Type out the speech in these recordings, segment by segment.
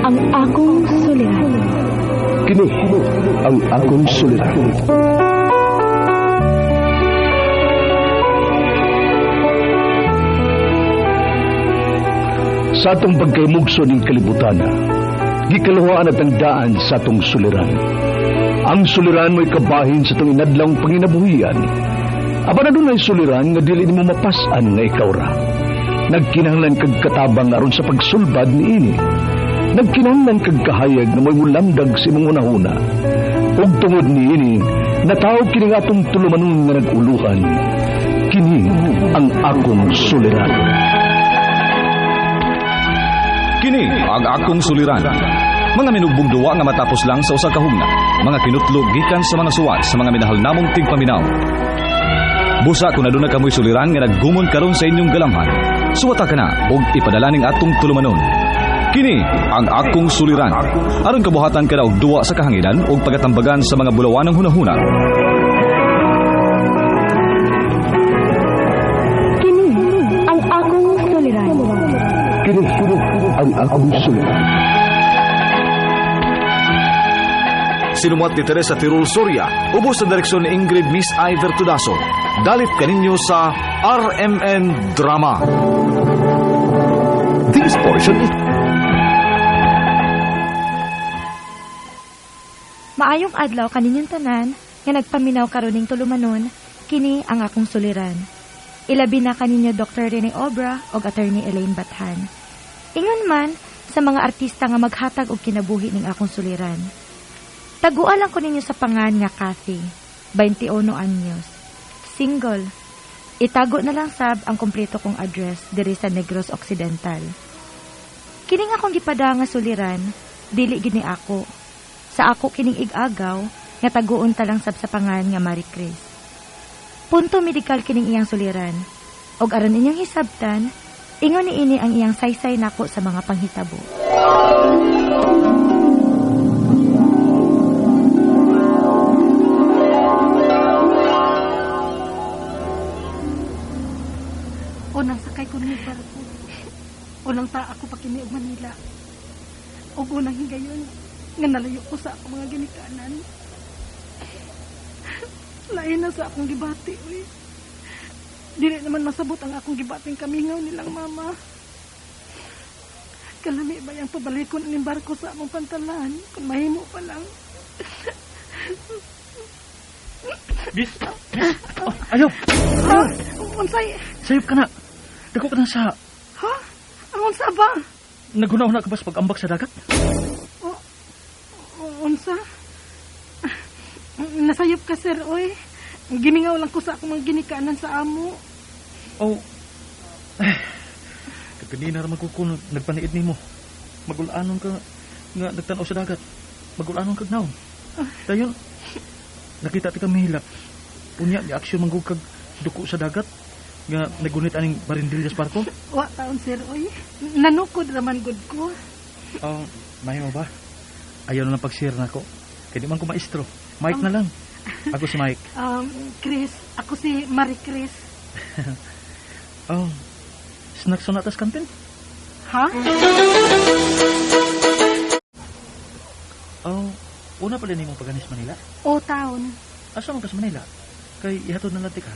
ang akong suliran. Kini ang akong suliran. Sa atong pagkaymugso ning kalibutan, gikaluhaan at ang daan sa atong suliran. Ang suliran mo'y kabahin sa itong inadlang panginabuhian. Apan adunay suliran nga dili nimo mapas-an nga ikaw ra. Nagkinahanglan kag katabang aron sa pagsulbad niini. Nagkinahanglan kag kahayag nga mo'y mulamdag sa imong hunahuna. Ug tungod niini, nataw kini nga atong tulumanon nga nag-uluhan. Kini ang akong suliran. Kini ang akong suliran. Mga minugbong duwa nga matapos lang sa usa ka hugna. Mga kinutlog gikan sa mga suwat sa mga minahal namong tigpaminaw. Busa kung aduna kamoy suliran nga naggumon karon sa inyong galamhan. Suwata ka na og ipadala ning atong tulumanon. Kini ang akong suliran. Aron kabuhatan ka na og duwa sa kahanginan og pagatambagan sa mga bulawanang hunahuna. Kini ang akong suliran. Kini ang akong suliran. Sinumuat ni Teresa Tirul Soria, ubos sa direksyon ni Ingrid Miss Iver Tudaso. Dalit kaninyo sa RMN Drama. This portion is Maayong adlaw kaninyong tanan nga nagpaminaw karon ning tulumanon, kini ang akong suliran. Ilabi na kaninyo Dr. Rene Obra og Attorney Elaine Bathan. Ingon man sa mga artista nga maghatag og kinabuhi ning akong suliran. Taguan lang ko ninyo sa pangan nga Kathy, 21 anyos. Single. Itago na lang sab ang kompleto kong address diri sa Negros Occidental. Kini nga akong gipada nga suliran, dili gid ni ako. Sa ako kining igagaw, nga taguon ta lang sab sa pangan nga Marie Chris. Punto medikal kining iyang suliran. Og aron inyong hisabtan, ingon ni ini ang iyang saysay nako sa mga panghitabo. Unang sakay ko ni barko. Unang ta ako pa kini og Manila. Og unang higayon nga nalayo ko sa akong mga ginikanan. Lain na sa akong gibati, uy. Dili naman masabot ang akong gibating kamingaw nilang mama. Kalami ba yung pabalikon ning barko sa among pantalan kung mahimo pa lang. Bis! Bis! Oh, ayaw! Ha? Unsay? Sayop ka na! Dako ka na sa... Ha? Ang unsa ba? Naghuna-huna ka ba sa pag-ambak sa dagat? Unsa? Nasayop ka, sir, oy. Gimingaw lang ko sa akong mga ginikanan sa amo. Oh. Eh, kaganina ra man ko kung nagpaniid nimo. Magulanon ka nga nagtan-aw sa dagat. Magulanon kag naon. Dayon, nakita ti kami hilak. Unya, ni aksyon manggug kag duko sa dagat nga nagunit aning barindillas barko. Wa taon, sir, oy. Nanukod raman gud ko. Oh, mahimo ba? Ayaw na lang pag-share nako. Kaya di man ko maestro. Mike na lang. Ako si Mike. Chris, ako si Marie Chris. Oh, snacks na tas kantin? Ha? Oh, una pala nimong paganis Manila? O taon. Asa man ka sa Manila? Kay ihatod na lang ti ka.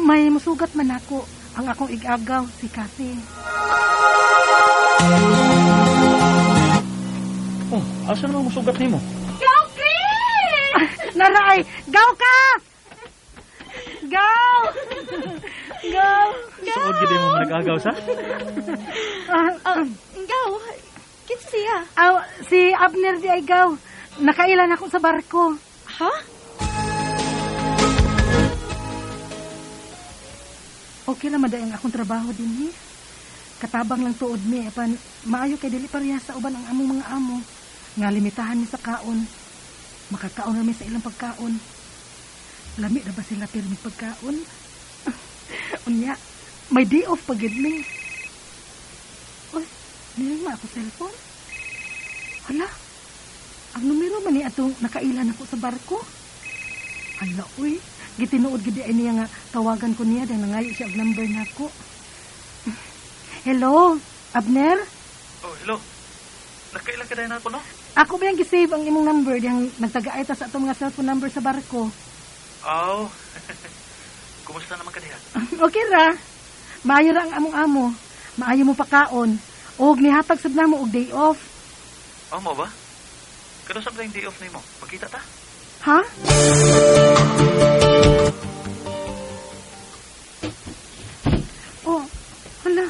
May musugat man ako. Ang akong igagaw, si Kathy. Oh, asa naman musugat nimo? Go, Chris! Naraay! Gaw ka! Gaw! Gaw! Suod gid mo nag-agaw sa? Gaw, kinsa siya? Aw, si Abner di ay gaw. Nakailan ako sa barko. Ha? Okay lang madayang akong trabaho din eh. Katabang lang tuod mi apan maayo kay dili pareha sa uban ang among mga amo. Nga limitahan mi sa kaon. Makakaon ra mi sa ilang pagkaon. Lami ra ba sila pirmi pagkaon? Unya, may day off pag gid mi. Uy, nilang ma ako cellphone. Hala, ang numero man ni atong nakailan ako sa barko. Hala, uy, gitinuod gid ay niya nga tawagan ko niya dahil nangayo siya og number nako. Hello, Abner? Oh, hello. Nakaila ka dahil ako, no? Ako ba yung gisave ang imong number diyang nagtagaay ta sa atong mga cellphone number sa barko. Aw. Kumusta naman ka diha? Okay ra. Maayo ra ang among amo. Maayo mo pakaon. Og nihatag sad namo og day off. Oh, mo ba? Kano sa day off nimo? Magkita ta? Ha? Oh, hala.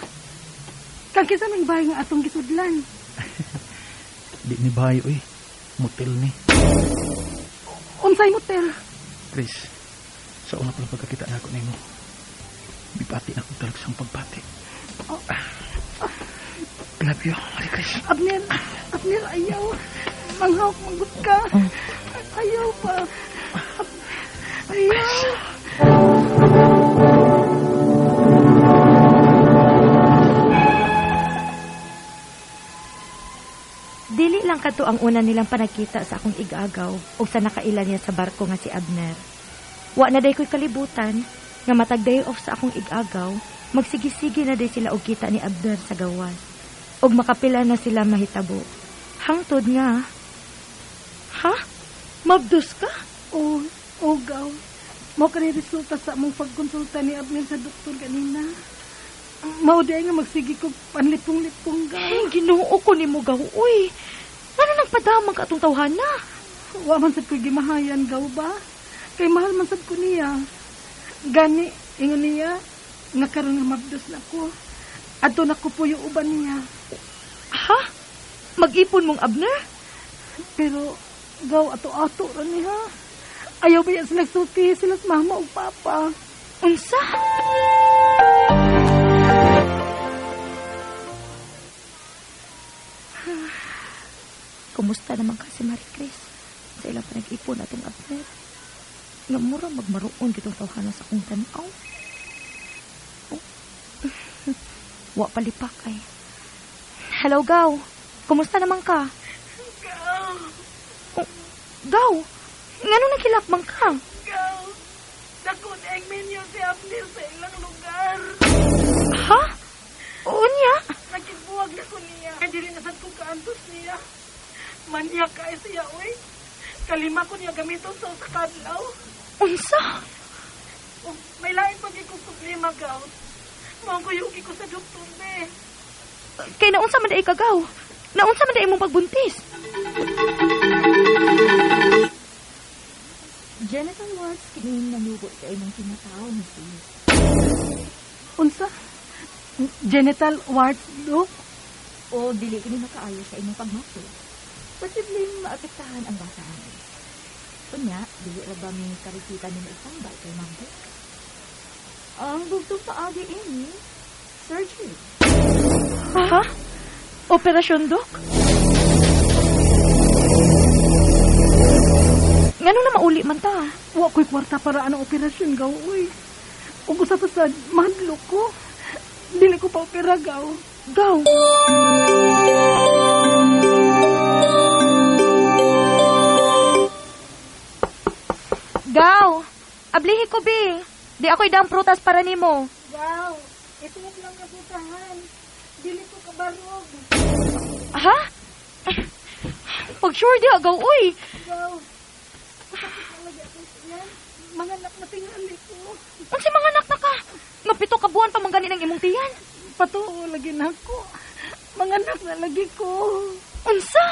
Kang kinsa may bahay nga atong gisudlan? Di ni bahay, uy. Motel ni. Unsay motel? Chris, sa una pa lang pagkakita na ako nimo. Bipati na akong talagsang pagbati. Oh. Love you, Marie Chris. Abner, Abner, ayaw. Manghawak, manggut ka. Ayaw pa. Ayaw. Dili lang kadto ang una nilang panagkita sa akong igagaw o sa nakaila niya sa barko nga si Abner. Wa na day ko'y kalibutan nga matag day off sa akong igagaw, magsigisigi na day sila og kita ni Abner sa gawas. Og makapila na sila mahitabo. Hangtod nga. Ha? Mabdus ka? Oh, oh, gaw. Mao kani resulta sa among pagkonsulta ni Abner sa doktor kanina. Mao di ay nga magsigi ko panlipong-lipong gaw. Ay, Ginoo ko ni mo gaw, uy. Ano nang padamang ka atong tawhana? Wa man sad ko'y gimahayan gaw ba? Kay mahal man sad ko niya. Gani, ingon niya, nga karon nga mabdos na ko. Adto na ko puyo uban niya. Ha? Mag-ipon mong Abner? Pero gaw ato-ato ra niya. Ayaw ba yan sila sulti sila sa mama o papa? Unsa? Kumusta naman ka si Marie Chris sa ilang panag-ipon atong Abner? Nga mura magmaroon kitong tawhana sa akong tanaw. Oh. Wa palipak ay. Hello, Gaw. Kumusta naman ka? Gaw! Oh, Gaw! Ngano nagkilak man ka? Gaw! Dako na ang menu si Abner sa ilang lugar. Ha? Unya? Nakibuwag na ko niya. Dili na sad ko kaantos niya. Manyak ka siya, uy. Kalima ko niya gamiton sa usa ka adlaw. Unsa? Ug may lain pa gyud kong problema, Gaw. Mao ko yugi ko sa doktor, be. Kay naunsa man day ka, Gaw? Naunsa man day imong pagbuntis? Genital warts kini nanugo sa imong tinataw ni sis. Unsa? Genital warts, Dok? O dili kini makaayo sa imong pagmato. Posibleng maapektahan ang bata ani. Unya, dili ra ba mi karikita nimo isambal kay Ma'am Dok? Ang bugtong paagi ini, surgery. Ha? Operasyon, Dok? Ngano na mauli man ta? Wa ko'y kwarta para anong operasyon, Gaw, uy. Ug usa pa sad, mahadlok ko. Dili ko pa opera, Gaw. Gaw. Gaw, ablihi ko, bi. Di ako'y daang prutas para nimo. Gaw, ituok lang kasutahan. Dili ko kabarog. Ha? Pag sure di, Gaw, uy. Gaw, sakit lang lagi akong tiyan. Mga anak na tingali ko. Unsa mga anak na ka? Nga 7 ka buwan pa man gani ng imong tiyan. Patuo lagi na ako. Mga anak na lagi ko. Unsa?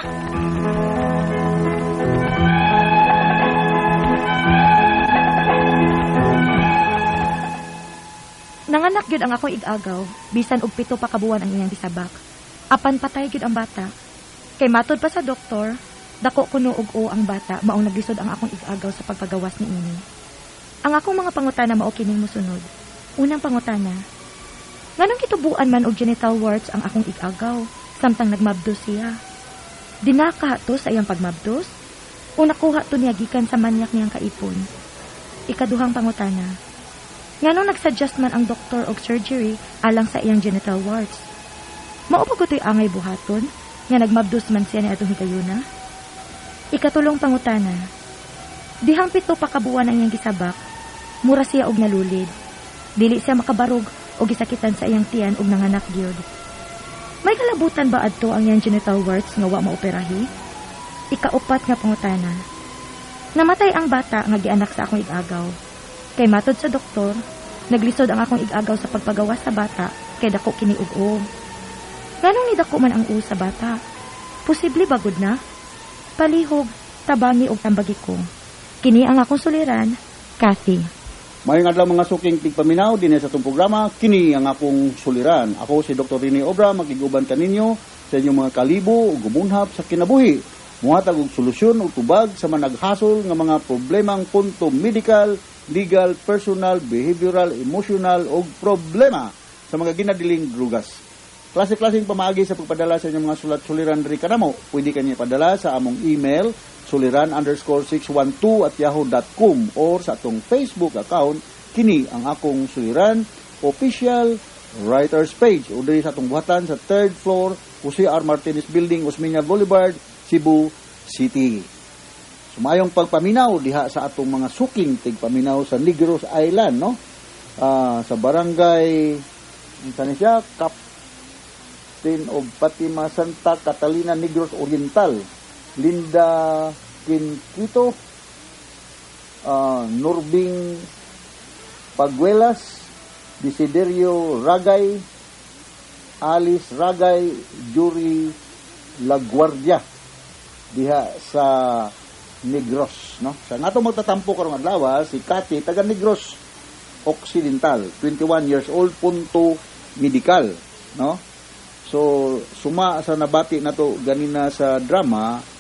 Nanganak gyud ang akong igagaw, bisan og 7 pa ka buwan ang iyang gisabak. Apan patay gyud ang bata. Kay matod pa sa doktor, dako kuno og o ang bata, maong naglisod ang akong igagaw sa pagpagawas niini. Ang akong mga pangutana mao kining mosunod. Unang pangutana, nganong gitubuan man og genital warts ang akong igagaw samtang nagmabdos siya? Dinaka to sa iyang pagmabdos? O nakuha to niya gikan sa manyak niyang kaipon? Ikaduhang pangutana, nganong nagsuggest man ang doktor og surgery alang sa iyang genital warts? Mao pa ko to'y angay buhaton nga nagmabdos man siya ni atong higayuna? Ikatulong pangutana, dihang 7 pa ka buwan ang iyang gisabak, mura siya og nalulid. Dili siya makabarog o gisakitan sa iyang tiyan og nanganak gyud. May kalabutan ba adto ang iyang genital warts nga wa maoperahi? Ikaupat nga pangutana. Namatay ang bata nga gianak sa akong igagaw. Kay matod sa doktor, naglisod ang akong igagaw sa pagpagawas sa bata kay dako kini og o. Nganong nidako man ang u sa bata? Posible ba gud na? Palihog, tabangi og tambagi ko. Kini ang akong suliran, Kathy. Maayong adlaw, mga suking tigpaminaw dinhi sa atong programa, kini ang akong suliran. Ako si Dr. Rene Obra, makig-uban kaninyo sa inyong mga kalibo ug gumunhap sa kinabuhi. Muhatag og solusyon ug tubag sa managhasol nga mga problemang punto medical, legal, personal, behavioral, emotional ug problema sa mga ginadiling drugas. Klase-klaseng pamaagi sa pagpadala sa inyong mga sulat suliran diri kanamo. Pwede kaniyo padala sa among email suliran_612@yahoo.com or sa atong Facebook account, kini ang akong suliran official writers page, o diri sa atong buhatan sa third floor, Jose R. Martinez Building, Osmeña Boulevard, Cebu City. Sumayong pagpaminaw diha sa atong mga suking tigpaminaw sa Negros Island, no? Sa barangay, unsa ni siya, Captain of Fatima, Santa Catalina, Negros Oriental. Linda Quinquito, Norbing Paguelas, Desiderio Ragay, Alice Ragay, Jury Laguardia diha sa Negros, no? Sa nato magtatampo karong adlaw, si Kati, taga Negros Occidental, 21 years old, punto medical, no? So suma sa nabati nato ganina sa drama,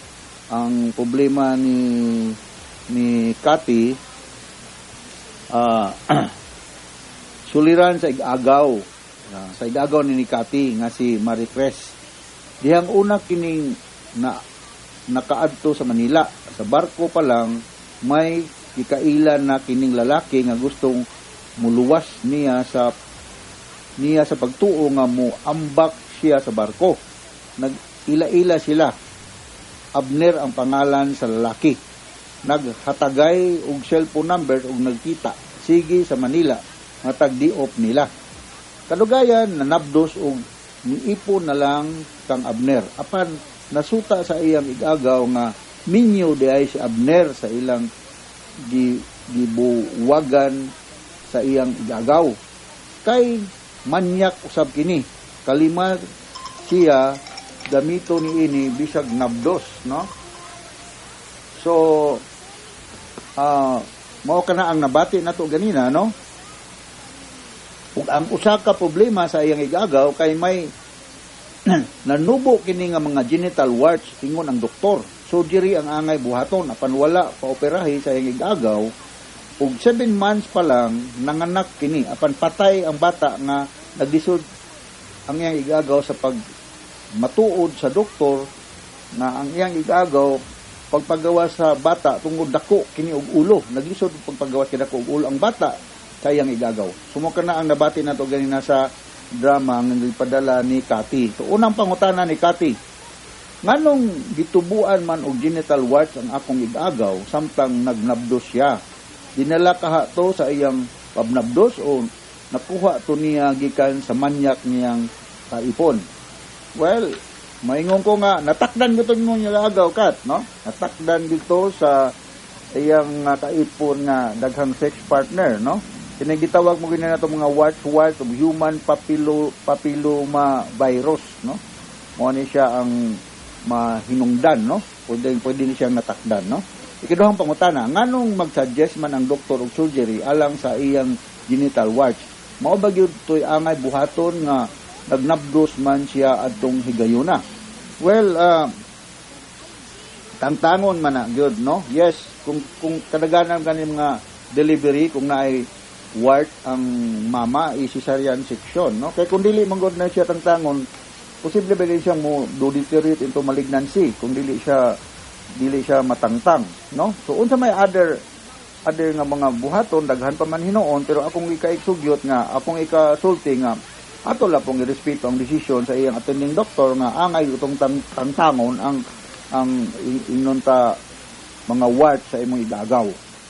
ang problema ni Kati, suliran sa igagaw. Sa igagaw ni Kati nga si Maricres. Dihang una kining na nakaadto sa Manila, sa barko pa lang may gikailan na kining lalaki nga gustong muluwas niya sa pagtuo nga mo ambak siya sa barko. Nag-ila-ila sila. Abner ang pangalan sa lalaki. Naghatagay og cellphone number ug nagkita sige sa Manila matag di-off nila. Kadugayan nanabdos og niipon na lang kang Abner. Apan nasuta sa iyang igagaw nga minyo diay si Abner sa ilang gibuwagan sa iyang igagaw. Kay manyak usab kini. Kalima siya gamito ni ini bisag nabdos, no? So mao kana ang nabati nato ganina, no? Ug ang usa ka problema sa iyang igagaw kay may nanubo kini nga mga genital warts ingon ang doktor. Surgery ang angay buhaton apan wala paoperahi sa iyang igagaw, ug 7 months pa lang nanganak kini apan patay ang bata nga naglisod ang iyang igagaw sa pag matuod sa doktor na ang iyang igagaw pagpagawa sa bata tungod dako kini og ulo, naglisod og pagpagawas kay dako og ulo ang bata sa iyang igagaw. Sumo na ang nabati nato ganina sa drama nga gipadala ni Kati. So unang pangutana ni Kati, nganong gitubuan man og genital warts ang akong igagaw samtang nagnabdos siya? Dinala kaha to sa iyang pabnabdos o nakuha to niya gikan sa manyak niyang kaipon? Well, maingon ko nga natakdan gito mo niya agaw kat, no? Natakdan dito sa iyang kaipon nga daghang sex partner, no? Kini gitawag mo gini nato mga warts, warts of human papilloma virus, no? Mo ni siya ang mahinungdan, no? Pwede pwede ni siyang natakdan, no? Ikaduhang pangutana, nganong mag-suggest man ang doktor og surgery alang sa iyang genital warts? Mao ba gyud to'y angay buhaton nga nagnabdos man siya adtong higayuna? Well, tangtangon man na gyud, no? Yes, kung kadaghanan gani mga delivery, kung naay wart ang mama, i cesarean section, no? Kay kung dili man gud na siya tangtangon, posible ba din siyang mo do deteriorate into malignancy kung dili siya matangtang, no? So unsa may other other nga mga buhaton, daghan pa man hinuon, pero akong ikaigsugyot nga akong ikasulti nga ato la pong irespeto ang desisyon sa iyang attending doctor nga angay utong tangtangon ang ingnon ta mga wart sa imong igagaw.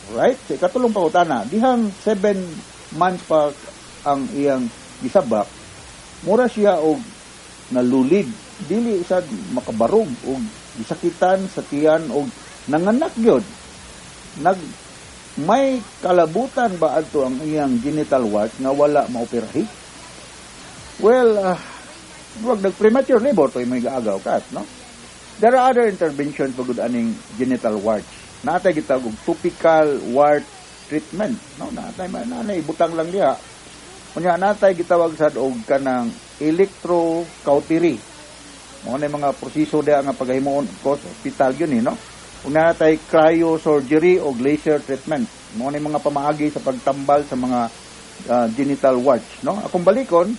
Right? Sa ikatulong pangutana, dihang 7 months pa ang iyang gisabak, mura siya og nalulid, dili sad makabarog og gisakitan sa tiyan og nanganak gyud. Nag may kalabutan ba adto ang iyang genital wart nga wala maoperahi? Well, wag nag premature labor to may gaagaw kat, no? There are other interventions pagud aning genital warts. Natay gitawag og topical wart treatment, no? Natay man nanay butang lang diha. Unya natay gitawag sad og kanang electrocautery. Mao na mga proseso diha nga pagahimuon, of course hospital yun eh, no? Unya natay cryosurgery o laser treatment. Mao na mga pamaagi sa pagtambal sa mga genital warts, no? Akong balikon,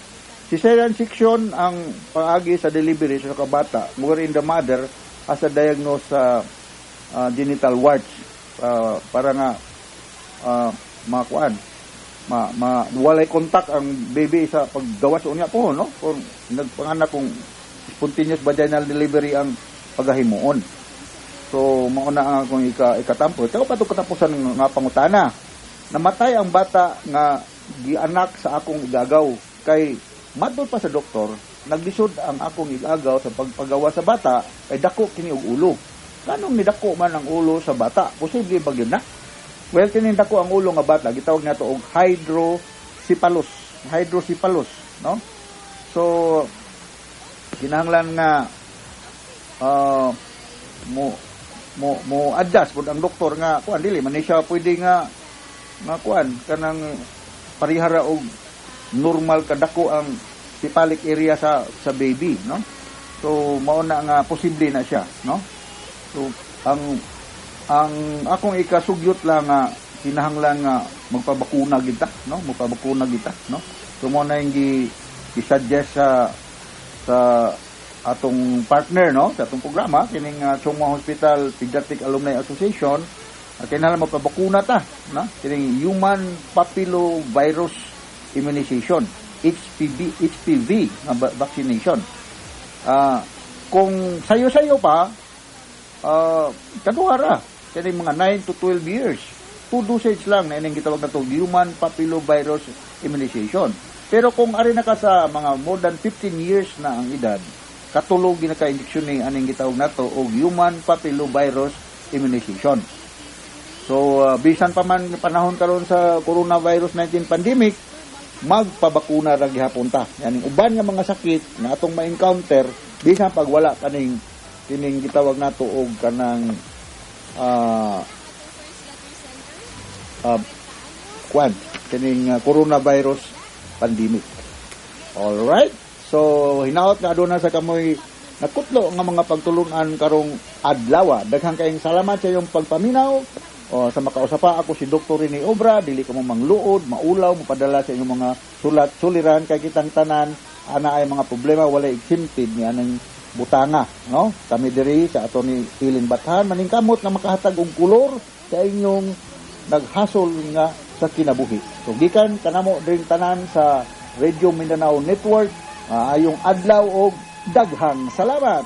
cesarean section ang paagi sa delivery sa kabata wherein the mother has a diagnose sa genital warts para nga makuan ma, ma walay kontak ang baby sa paggawas unya po, no, kung nagpanganak, kung spontaneous vaginal delivery ang pagahimuon. So mao na ang akong ikatampo. Ikaw pa katapusan nga pangutana: namatay ang bata nga gianak sa akong igagaw kay matod pa sa doktor naglisod ang akong igagaw sa pagpagawa sa bata kay dako kini og ulo. Kanong nidako man ang ulo sa bata? Posible ba gyud na? Well, kining dako ang ulo nga bata gitawag nato og hydrocephalus, hydrocephalus, no? So kinahanglan nga mo mo mo adjust pud ang doktor nga kuan, dili man ni siya pwede nga nga kuan kanang parihara og normal kadako ang cephalic area sa baby, no? So mao na nga posible na siya, no? So ang akong ikasugyot lang nga kinahanglan nga magpabakuna kita, no? Magpabakuna kita, no? So mao na yung gi-suggest sa atong partner, no, sa atong programa kining Chong Hua Hospital Pediatric Alumni Association, kinahanglan magpabakuna ta, no, kining human papillovirus immunization, HPV, HPV nga vaccination. Kung sayo-sayo pa, kaduha ra kining mga 9 to 12 years, two dosage lang na ining gitawag na to human papillovirus immunization. Pero kung ari na ka sa mga more than 15 years na ang edad, katulog na ka injection ni aning gitawag nato og human papillovirus immunization. So bisan pa man panahon karon sa coronavirus 19 pandemic, magpabakuna ra gihapon ta. Yaning uban nga mga sakit nga atong ma-encounter bisan pag wala kaning kining gitawag nato og kanang kwan kining coronavirus pandemic. All right. So hinaot nga aduna sa kamoy nakutlo nga mga pagtulunan karong adlaw. Daghang kayong salamat sa iyong pagpaminaw. O, sa makausa pa, ako si Dr. Rene Obra, dili ka mo mangluod, maulaw, mapadala sa inyong mga sulat suliran kay kitang tanan ana ay mga problema, wala exempted ni anang butanga, no? Kami diri sa ato ni Ilin Bathan maningkamot nga makahatag og kolor sa inyong naghasol nga sa kinabuhi. So gikan kanamo dring tanan sa Radio Mindanao Network, ayong adlaw og daghang salamat.